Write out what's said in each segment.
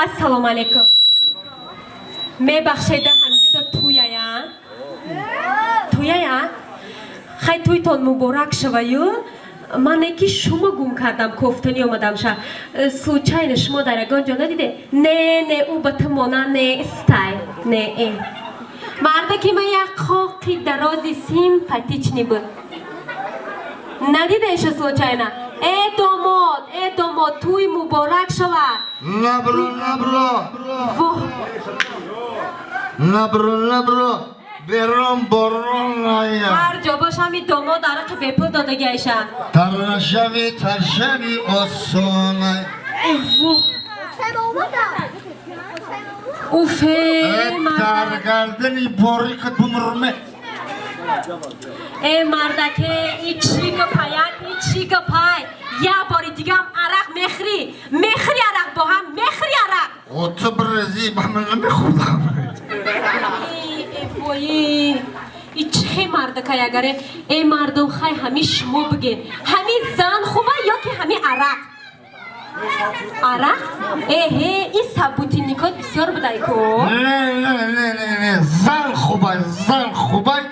Ассалому алайкум. Мебахшеда, ҳамиҷода туяя? Туяя? Хай, туйтон муборак шаваю. Ман ки шумо гум кардам, кофтанӣ омадам ша. Случайно шумо дар ягон ҷо надиде? Не, не, ӯ ба ту монанд нестай. Не, э. Мардаки ман як қоқи дарози симпатичный буд. Надидеша случайно? Э, домод, э, домод, туй муборак шавад. Набро, набро. Воҳ! Набро, набро. Берон борон ная. Ҳар ҷо бош, ҳами домод арақи бепул додагиайша. Тарнашави, таршави осона. Воҳ! Уфе! Дар гардани борикат бумурме. Э, мардаке, и чӣ гапаяк, и чӣ гапай? Як бори дигам арақ мехӯрӣ, мехӯрӣ арақ, бо ҳам мехӯрӣ арақ. О, ту бирези, ба ман намехӯрдам. Вои, и чӣ мардакай агаре? Э, мардум, хай, ҳами шумо бигед, ҳами зан хуба ё ки ҳами арақ? Арақ? Эҳе, ин собутыльник от бисёр будай ку. Не, не, не, не, не, зан хубай, зан хубай,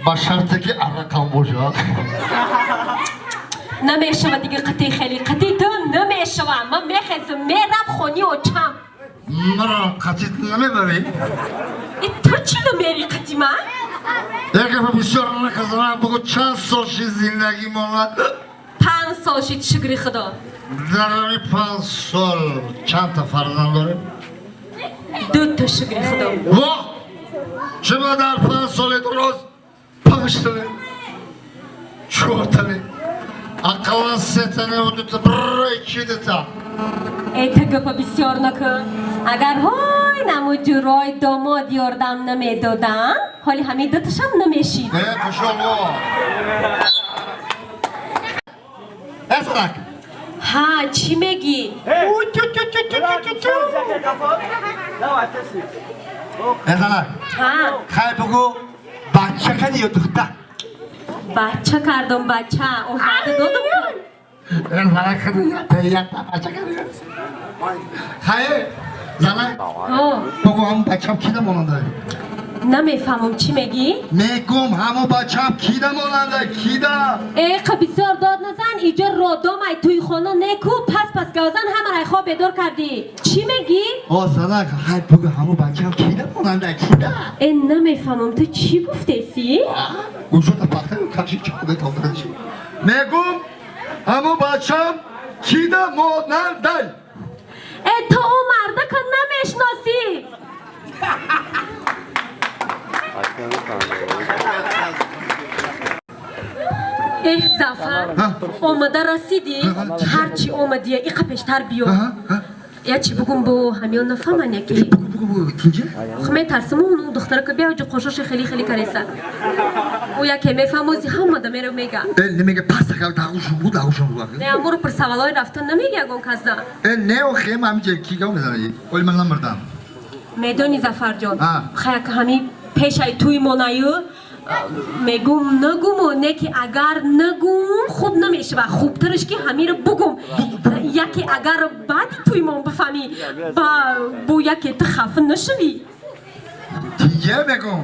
ба шарте ки арақам бошад. Намешава дига, қатъи хеле қатъи ту намешава. Ман мехезам, мерам хони очам. Маро қатъи намебарӣ? И ту чӣ намери қатъи ман? Як гапа бисёр наказанам, бугу, чанд сол ши зиндагӣ монад? 5 сол шид, шукри Худо. Дар ҳами 5 сол чандта фарзанд дорем? Дута, шукри Худо. Воҳ, чима дар 5 соли дуроз панҷтане, чортане, ақаллан сетане, дута, бирой чи дута? Э, та гапа бисёр накун. Агар ҳой намуҷурои домод ёрдам намедоданд, ҳоли ҳамин дуташам намешид. Э, пошол, э, занак. Ҳа, чӣ мегӣ? Ту-ту-ту-ту-ту-ту. Э, занак. Ҳа. Хай, бугу, бача кади ё духтар? Бача кардам, бача оварда додам. Э, занак, якта якта бача кади. Хай, занак. Ҳо. Бугу, ҳам бачам кида монанда? Намефаҳмам, чӣ мегӣ? Мегум, ҳамо бачам кида монанда, кида? Э, қа бисёр дод назан, иҷо родомай, туйхона неку. Пас пас гавзан, ҳамарай хоб бедор кардӣ. Чӣ мегӣ? О, занак, хай, бугу, ҳамо бачам кида монанда, кида? Э, намефаҳмам, ту чӣ гуфтесӣ? Гӯшота пахта каши чода тонда. Мегум, ҳамо бачам кида монандай? Э, ту ӯ мардака намешносӣ. Эҳ, Зафар, омада расидӣ. Ҳарчи омадия, иқа пештар биё. Я чӣ бугум, бо ҳамиён нафаҳман яки. Метарсам, уну духтарака биаҷо қошоши хеле хеле кареса. Ӯ яке мефаҳмози, ҳамада меро мега. Э, немега, пасака дағушун бу, дағушун бу. Не, амуро пурсавалои рафтан намеги ягон казда. Э, не, охе, ман ҳамиҷа ки гап мезанӣ? Оли ман намурдам. Медони, Зафарҷон, хаяка ҳами пешаи туй монаю мегум, нагуму, не ки агар нагум, хуб намешава. Хубтараш ки ҳамиро бугум. Яке агар баъди туймон бифаҳмӣ, ба бо яке ту хафа нашавӣ. Тинҷа мегум.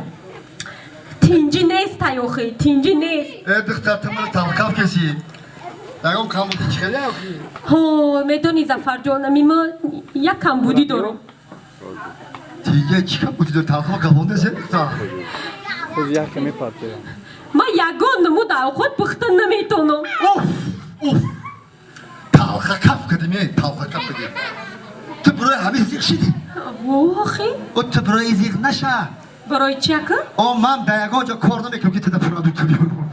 Тинҷӣ нест, охи, тинҷӣ нест. Э, духтар, ту маро талқаф кесӣ. Ягон камбудӣ чӣ хеле охи? Ҳо, медони, Зафарҷон, ами ма як камбудӣ дорам. Тинҷа, чӣ камбудӣ дор? Талқаф гапондасе, духтар. Ман ягон намуд авқот пухта наметонам. Уф, уф, талха каф кардим, э, талха каф кардим. Ту барои ҳамин зиқ шидӣ? Охи. О, ту барои зиқ наша. Барои чи, ака? О, ман ба ягон ҷо кор намекунам, ки туда продукт биёрам.